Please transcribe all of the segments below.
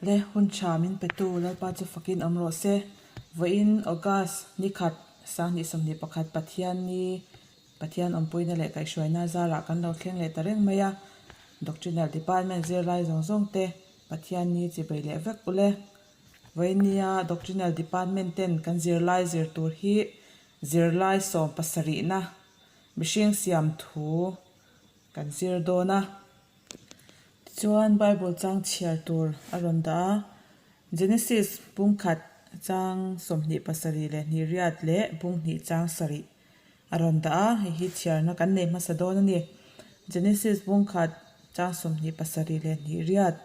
Le hun tha min petu Lalpa chu fakin awm rawh se. Vawiin August ni khat 2021 Pathian ni Pathian awmpuina leh kaihhruaina zarah kan lo thleng leh ta reng mai a. Doctrinal Department zirlai zawng zawng te Pathian ni chibei leh vek ule. Vawiin nia Doctrinal Department ten kan zirlai zir tur hi zirlai 17na mihring siam thu kan zir dawn a. Tichuan Bible chang chhiar tur a rawn dah a, Genesis bungkhat chang 28 leh leh bunghnih chang sarih a rawn dah a, hei hi chhiarna kan nei hmasa dawn a ni. Genesis bungkhat chang 28 leh hnih riat.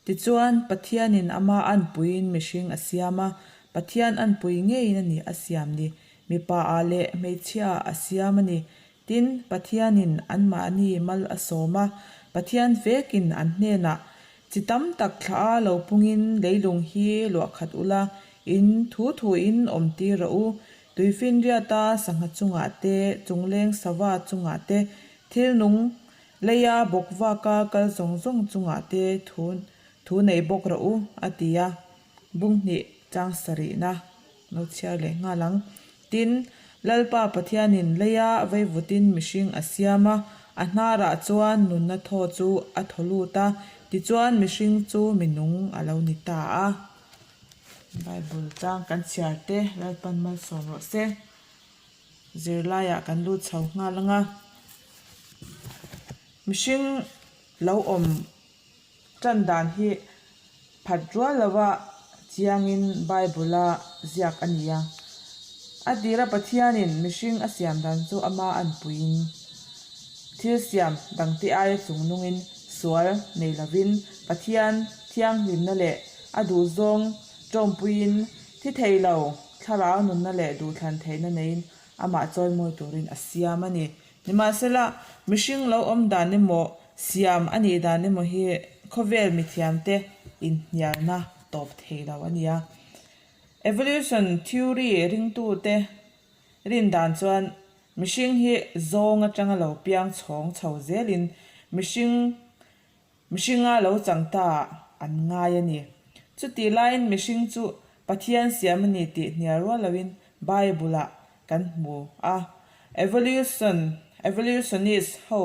Tichuan Pathianin ama anpuiin mihring a siam a, Pathian anpui ngeiin a ni a siam ni, mipa ah leh hmeichhia ah a siam a ni. Tin, Pathianin anmahni mal a sawm a, Pathian vekin an hnenah, Chi tam tak thla a lo pungin leilung hi luah khat ula, in thu thuin awm tir rawh u. Tuifinriata sangha chungah te, chungleng sava chungah te, thil nung leia bawk vaka kal zawng zawng chungah te thu thu nei bawk rawh u, a ti a. Bunghnih chang sarihna lo chhiar leh nghal ang. Tin, Lalpa Pathianin leia veivutin mihring a siam a, a hnarah chuan nunna thaw chu a thaw lut a, tichuan mihring chu mi nung a lo ni ta a. Bible chang kan chhiar te Lalpan malsawm rawh se. Zirlaiah kan lut chho nghal ang a. Mihring lo awm Tan dan hi phat rual lova chiangin Bible-a ziak a ni a. A tira Pathianin mihring a siam dan chu ama anpuiin thil siam dangte aia chungnungin sual nei lovin Pathian thianghlimna leh a duhzawng tawmpuiin thi thei lo thlarau nunna leh duhthlan theihna neiin amah chawimawi turin a siam a ni. Nimahsela, mihring lo awm dan emaw, siam a nih dan emaw hi khawvel mithiamte inhnialna tawp thei lo a ni a. Evolution theory ringtute rin dan chuan mihring hi zawng atanga lo piang chhawng chho zelin mihring Mihringa lo chang ta an ngai a ni. Chutih laiin mihring chu Pathian siam a ni tih hnial rual loin Bible-ah kan hmu a. Evolution, Evolutionist, ho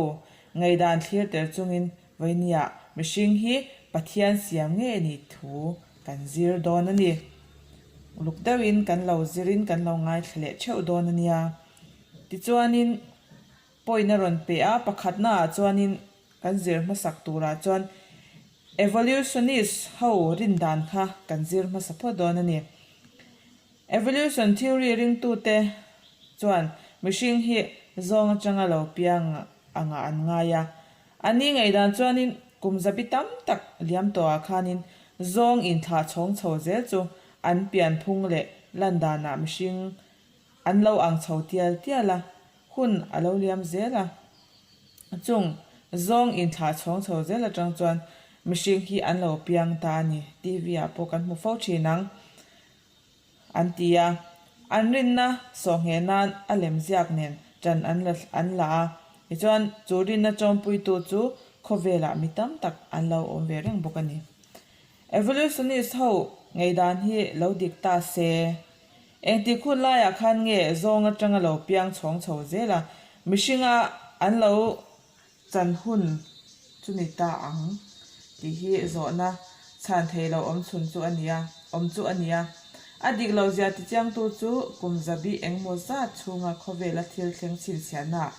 ngaihdan thlir tel chungin vawinia mihring hi Pathian siam ngei a nih thu kan zir dawn a ni. Uluk deuhin kan lo zirin kan lo ngaithla leh theuh dawn a nia. Tichuanin point a rawn pe a, pakhatnaah chuanin Kan zir hmasak turah chuan evolutionist ho rin dan kha kan zir hmasa phawt dawn a ni. Evolution theory ringtute chuan mihring hi zawng atanga lo piang angah an ngai a. An ni ngaihdan chuanin kum zabi tam tak liam tawhah khanin zawng inthlah chhawng chho zel chu an pianphung leh lan danah mihring an lo ang chho tial tial a. Hun a lo liam zel a, chung zawng inthlah chhawng chho zel atang chuan mihring hi an lo piang ta a ni, TV ah pawh kan hmu fo thin ang, an ti a. An rinna sawhngheh nan a lem ziak nen tan an la an la a, tichuan chu rinna chawmpuitu chu khawvelah mi tam tak an lo awm ve reng bawk a ni. Evolutionist ho ngeidan hi lo dik ta se. Engtik hun laiah khan nge zawng atanga lo piang chhawng chho zel a, mihringa an lo chan hun chu ni ta ang tih hi zawhna chhan thei lo awm chhun chu a nia, awm chu a nia. A dik lo zia tichiangtu chu kum zabi engmaw zat chhunga khawvela thil thleng chhinchhiahnaah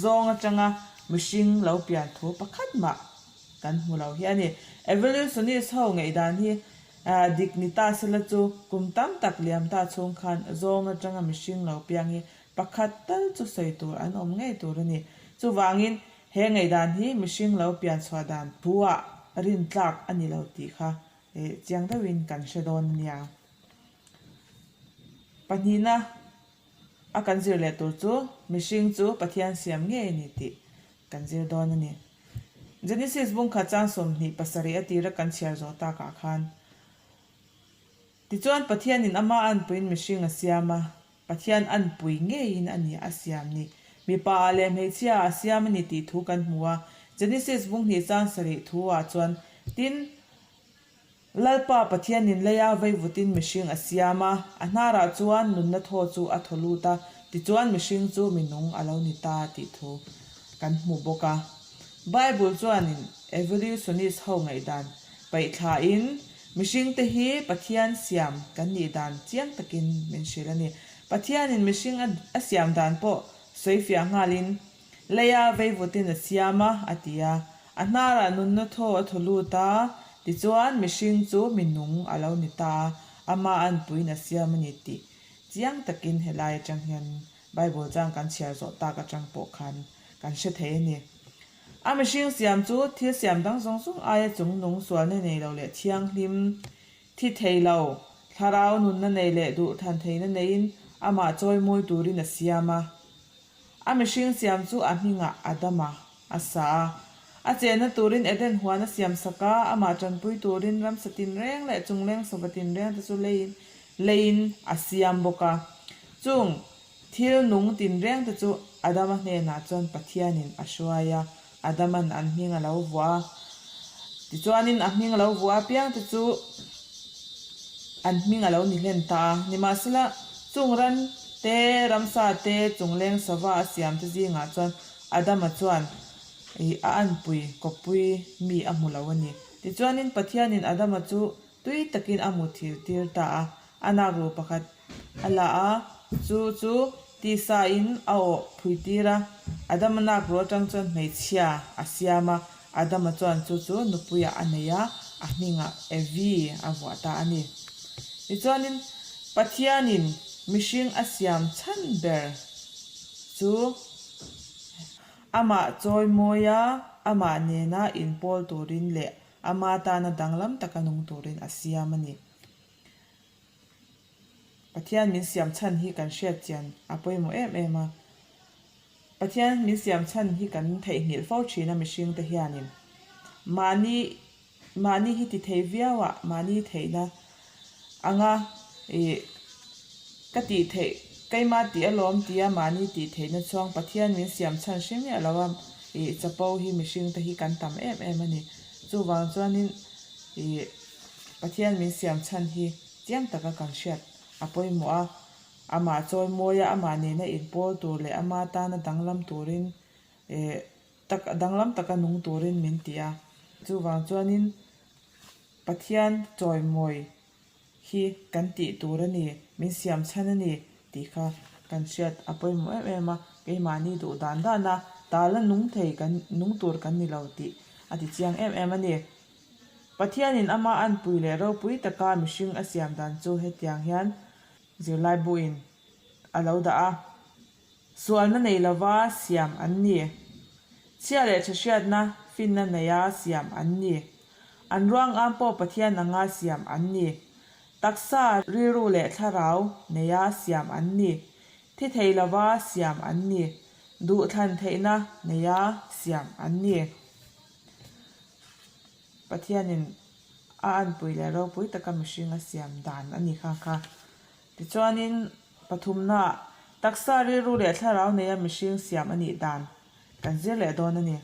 zawng atanga mihring lo pian thu pakhat mah kan hmu lo hi a ni. Evolutionist ho ngaihdan hi Dik ni ta sela chu kum tam tak liam ta chhung khan zawng atanga mihring lo piang hi pakhat tal chu sawi tur an awm ngei tur a ni. Chuvangin he ngaihdan hi mihring lo pian chhuah dan thu-ah rin tlak a ni lo tih kha chiang deuhin kan hre dawn a nia. Pahnihna a kan zir leh tur chu mihring chu Pathian siam ngei a ni tih kan zir dawn a ni. Genesis bungkhat chang 27 a tira kan chhiar zawh takah khan, Tichuan Pathianin ama anpuiin mihring a siam a, Pathian anpui ngeiin a ni a siam ni. Mipa ah leh hmeichhia ah a siam a ni tih thu kan hmu a. Genesis bunghnih chang sarih thu ah chuan, Tin. Lalpa Pathianin leia veivutin mihring a siam a, a hnarah chuan nunna thaw chu a thaw lut a, tichuan mihring chu mi nung a lo ni ta tih thu kan hmu bawk a. Bible chuanin evolutionist ho ngaihdan paih thlain mihringte hi Pathian siam kan nih dan chiang takin min hrilh a ni. Pathianin mihring a siam dan pawh sawifiah nghalin Leia veivutin a siam a, a ti a. A hnarah nunna thaw a thaw lut a, tichuan mihring chu mi nung a lo ni ta a, ama anpuiin a siam a ni tih chiang takin helai atang hian Bible chang kan chhiar zawh tak atang pawh khan kan hre thei a ni. A mihring siam chu thil siam dang zawng zawng aia chungnung sualna nei lo leh thianghlim thi thei lo, thlarau nunna nei leh duhthan theihna neiin amah chawimawi turin a siam a. A mihring siam chu a hmingah Adama a sa a. A chenna turin Eden huan a siam sak a, amah tanpui turin ramsa tinreng leh chungleng sava tinreng te chu leiin leiin a siam bawk a. Chung thil nung tinreng te chu Adama hnenah chuan Pathianin a hruai a, Adaman an hming a lo vuah a. Tichuanin a hming a lo vuah apiang te chu an hming a lo ni hlen ta a. Nimahsela, chung ran te, ramsa te, chungleng sava a siam te zingah chuan Adama chuan a anpui kawppui mi a hmu lo a ni. Tichuanin Pathianin Adama chu Tui takin a muthil tir ta a, a nakru pakhat a la a, chu chu tisa in a awh phui tir a, Adama nakru atang chuan hmeichhia a siam a, Adama chuan chu chu nupuiah a nei a, a hmingah Evi a vuah ta a ni. Tichuanin Pathianin mihring a siam chhan ber chu amah chawimawi a, amah nena inpawl turin leh Ama tana danglam taka nung turin a siam a ni. Pathian min siam chhan hi kan hriat chian a pawimawh em em a. Pathian min siam chhan hi kan theihnghilh fo thin a mihringte hianin. Mahni mahni hi ti thei viau ah mahni theihna anga ih ka tih theih keimah tih alawm tia mahni tih theihna chuang Pathian min siam chhan hre miah lo a ih chapo hi mihring te hi kan tam em em a ni. Chuvang chuanin ih Pathian min siam chhan hi chiang taka kan hriat a pawimawh a, amah chawi mawi a amah nena inpawl tur leh ama tana danglam turin ih tak danglam taka nung turin min ti a. Chuvang chuanin Pathian chawimawi hi kan tih tur a ni, min siam chhan a ni tih kha kan hriat a pawimawh em em a, keimahni duh dan dan a, tala nung thei kan nung tur kan ni lo tih a ti chiang em em a ni. Pathianin ama anpui leh ropui taka mihring a siam dan chu hetiang hian zirlai buin a lo dah a. Sualna nei lova siam an ni. Chhia leh tha hriatna finna neia siam an ni. An ruang am pawh Pathian anga siam an ni. Taksa, rilru leh thlarau neia siam an ni. Thi thei lova siam an ni. Duhthlan theihna neia siam an ni. Pathianin a anpui leh ropui taka mihring a siam dan a ni kha kha. Tichuanin, pathumna, taksa rilru leh thlarau neia mihring siam a nih dan kan zir leh dawn a ni.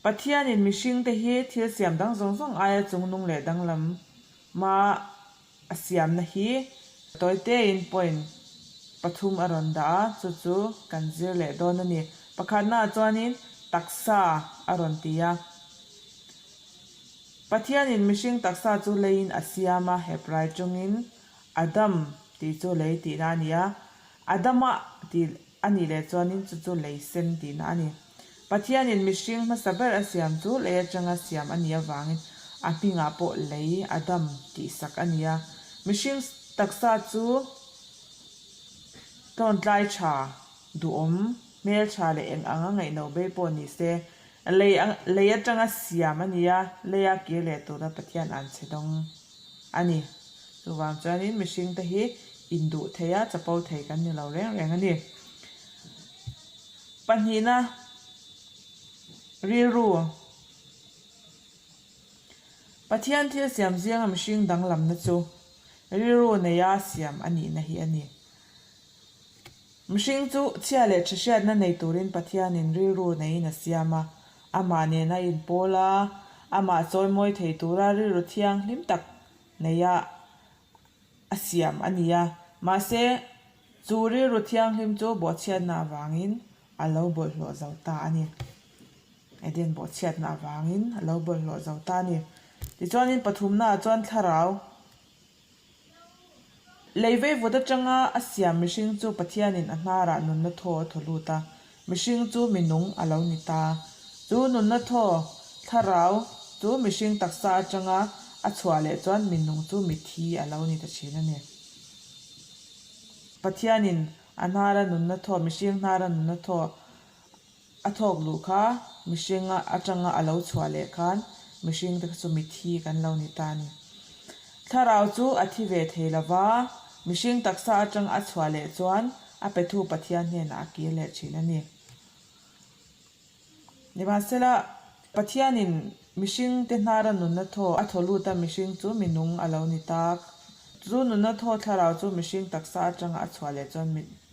Pathianin mihringte hi thil siam dang zawng zawng aia chungnung leh danglam ma a siamna hi tawitein point pathum a rawn dah a, chu chu kan zir leh dawn a ni. Pakhatnaah chuanin taksa a rawn ti a. Pathianin mihring taksa chu leiin a siam a, Hebrai tawngin Adam tih chu lei tihna a ni a, Adama tih a nih leh chuanin chu chu lei sen tihna a ni. Pathianin mihring hmasa ber a siam chu lei atanga siam a nih avangin a hmingah pawh lei, Adam, tih sak a ni a. Mihring taksa chu tlawntlai tha, duhawm, hmeltha leh eng anga ngaihno bei pawh ni se, Lei lei atanga siam a ni a, leia kir leh tura Pathian an chhe dawng a ni. Chuvang chuanin mihringte hi induh thei a, chapo thei kan ni lo reng reng a ni. Pahnihna, rilru. Pathian thil siam zinga mihring danglamna chu rilru neia siam a nihna hi a ni. Mihring chu chhia leh tha hriatna nei turin Pathianin rilru neiin a siam a, amah nena inpawl a, Amah chawimawi thei tura rilru thianghlim tak neia a siam a ni a. Mahse, chu rilru thianghlim chu bawhchhiatna avangin a lo bawlhhlawh zo ta a ni. Eden bawhchhiatna avangin a lo bawlhhlawh zo ta a ni. Tichuanin pathumnaah chuan thlarau Lei veivut atanga a siam mihring chu Pathianin a hnarah nunna thaw a thaw lut a, mihring chu mi nung a lo ni ta. Chu nunna thaw, thlarau, chu mihring taksa atanga a chhuah leh chuan mi nung chu mi thi a lo ni ta thin a ni. Pathianin a hnara nunna thaw, mihring hnara nunna thaw, A thawk luh kha mihring atanga a lo chhuah leh khan mihring te kha chu mithi kan lo ni ta a ni. Thlarau chu a thi ve thei lo va, mihring taksa atanga a chhuah leh chuan a pethu Pathian hnenah a kir leh thin a ni. Nimahsela, Pathianin mihring te hnara nunna thaw a thaw lut a mihring chu minung a lo ni tak. Chu nunna thaw thlarau chu mihring taksa atanga a chhuah leh chuan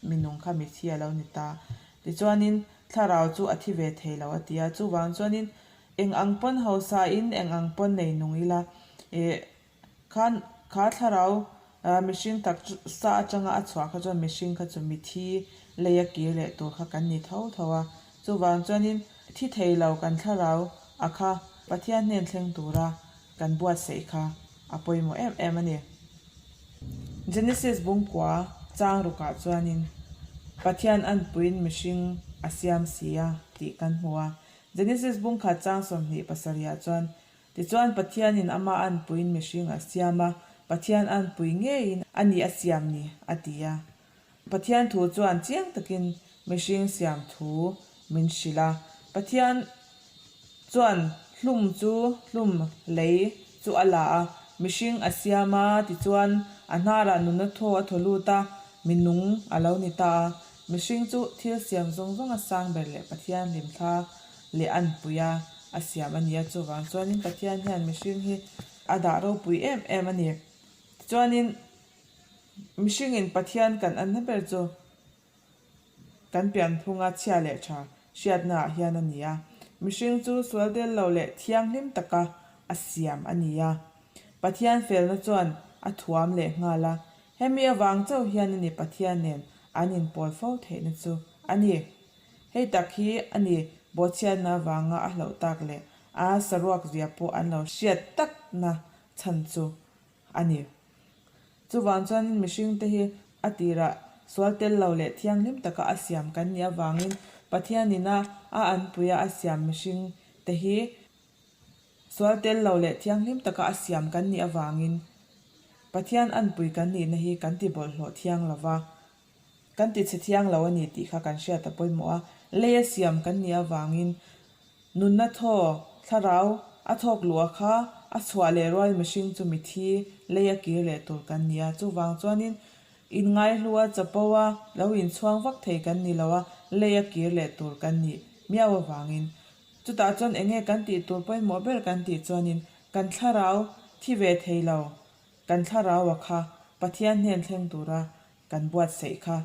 minung kha mithi a lo ni ta. Tichuanin, thlarau chu a thi ve thei lo a ti a, chuvang chuanin eng ang pawn hausa in eng ang pawn nei nung ila, eh, khan kha thlarau mihring tak sa atanga a chhuah kha chuan mihring kha chu mithi lei a kir leh tur kha kan ni tho tho a, chuvang chuanin thi thei lo kan thlarau a kha Pathian hnen thleng tura kan buatsaih kha a pawimawh em em a ni. Genesis bungkua chang rukah chuanin Pathian anpuiin mihring a siam si a tih kan hmu a. Genesis bungkhat chang 27 ah chuan, Tichuan Pathianin ama anpuiin mihring a siam a, Pathian anpui ngeiin a ni a siam ni, a ti a. Pathian thu chuan chiang takin mihring siam thu min hrilh a. Pathian chuan hlum chu hlum lei chu a la a, mihring a siam a, tichuan a hnarah nuna thaw a thaw lut a, mi nung a lo ni ta a. Mihring chu thil siam zawng zawng a sang ber leh Pathian hlimthla leh anpui a a siam a ni a, chuvang chuanin Pathian hian mihring hi a dah ropui em em a ni. Tichuanin. Mihringin Pathian kan anna ber chu kan pianphunga chhia leh tha hriatnaah hian a ni a. Mihring chu sual tel lo leh thianghlim taka a siam a ni a. Pathian felna chuan a thuam leh nghal a. Hemi avang chauh hian a ni Pathian nen an inpawl fo theihna chu a ni. Hei tak hi a ni bawhchhiatna avanga a hlauh tak leh a saruak zia pawh an lo hriat takna chhan chu a ni. Chuvang chuanin mihringte hi a tirah sual tel lo leh thianghlim taka a siam kan nih avangin Pathianin a a anpuia a siam mihringte hi sual tel lo leh thianghlim taka a siam kan nih avangin Pathian anpui kan nihna hi kan ti bawlhhlawh thiang lo va, kan ti chhe thiang lo a ni tih kha kan hriat a pawimawh a. Leia siam kan nih avangin Nunna thaw, thlarau, a thawk luh a kha, a chhuah leh rual mihring chu mithi lei a kir leh tur kan ni a. Chuvang chuanin inngaihlu a, chapo a, lo inchhuang vak thei kan ni lo a, lei a kir leh tur kan nih miau avangin. Chutah chuan eng nge kan tih tur pawimawh ber kan tih chuanin kan thlarau thi ve thei lo, kan thlarau a kha Pathian hnen thleng tura kan buatsaih kha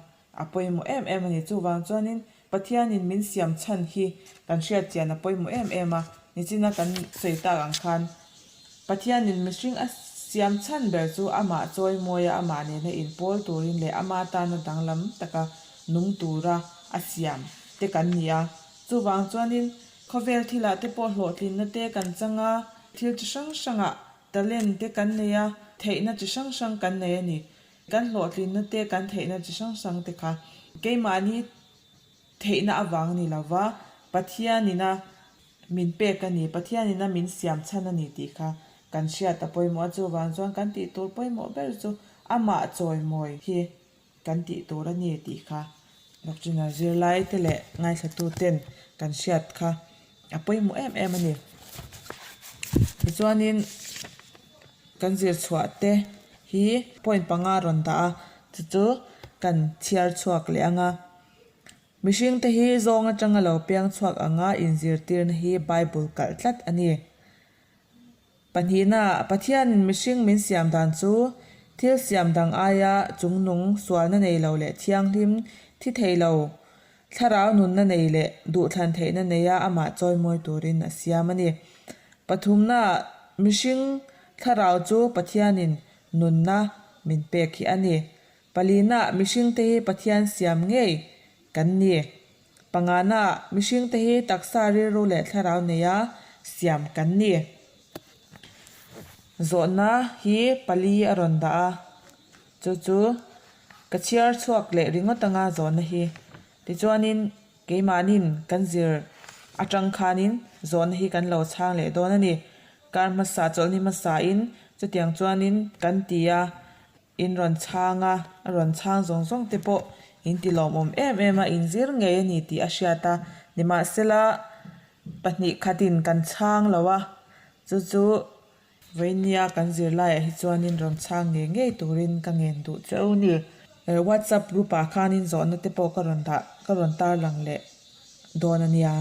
a pawimawh em em a ni. Chuvang chuanin Pathianin min siam chhan hi kan hriat chian a pawimawh em em a, nichina kan sawi tak ang khan Pathianin mihring a siam chhan ber chu amah chawimawi a, amah nena inpawl turin leh ama tana danglam taka nung tura a siam te kan ni a. Chuvang chuanin khawvel thilah te pawh hlawhtlinna te kan chang a, thil chi hrang hrangah talent te kan nei a, theihna chi hrang hrang kan nei a ni. Kan hlawhtlinna te, kan theihna chi hrang hrang te kha keimahni theihna avang ni lova Pathianina min pek a ni, Pathianina min siam chhan a ni tih kha kan hriat a pawimawh a, chuvang chuan kan tih tur pawimawh ber chu amah chawimawi hi kan tih tur a ni tih kha Doctrina zirlai te leh ngaithlatu ten kan hriat kha a pawimawh em em a ni. Tichuanin. Kan zir chhuah te hi point panga rawn dah a, chu chu kan chhiar chhuak leh ang a. Mihring te hi zawng atanga lo piang chhuak anga inzirtirna hi Bible kalh tlat a ni. Pahnihna, Pathianin mihring min siam dan chu thil siam dang aia chungnung sualna nei lo leh thianghlim thi thei lo, thlarau nunna nei leh duhthlan theihna neia amah chawimawi turin a siam a ni. Pathumnaah, mihring thlarau chu Pathianin nunna min pek hi a ni. Palinaah, mihringte hi Pathian siam ngei kan ni. Panganaah, mihringte hi taksa rilru leh thlarau neia siam kan ni. Zawhna hi pali a rawn dah a, chu chu ka chhiar chhuak leh ringawt anga zawhna hi. Tichuanin keimahnin kan zir atang khanin zawhna hi kan lo chhang leh dawn a ni. Kar hmasa chawlhni hmasain chutiang chuanin kan ti a. In rawn chhang a, a rawn chhang zawng zawng te pawh in ti lawmawm em em a, in zir ngei a ni tih a hriat a. Nimahsela, pahnih khatin kan chhang lo a, chu chu Vainia kan zir laiah hi chuanin rawn chhang ngei ngei turin ka ngen duh che u ni. WhatsApp group ah khanin zawhna te pawh ka rawn dah, ka rawn tarlang leh dawn a nia.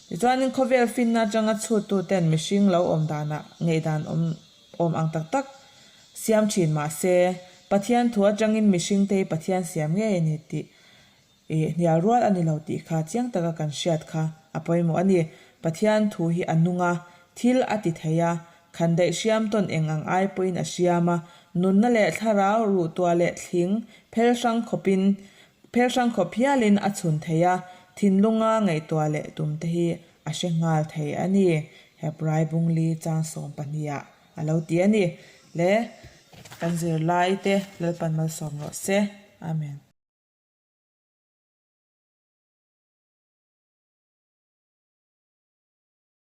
Tichuanin khawvel finna atanga chhuttu ten mihring lo awm danah ngaihdan awm Awm ang tak tak siam thin mah se, Pathian thu atangin mihringte hi Pathian siam ngei a ni tih ih hnial rual a ni lo tih kha chiang taka kan hriat kha a pawimawh a ni. Pathian thu hi a nung a, thil a ti thei a, khandaih hriam tawn eng ang ai pawhin a hriam a, nunna leh thlarau ruhtuah leh thling phel hrang khawpin phel hrang khawp hialin a chhun thei a, thinlunga ngaihtuah leh tumte hi A hre nghal thei a ni, Hebrai bungli chang 12 ah a lo ti a ni. Le kan zirlai te Lalpan malsawm rawh se. Amen.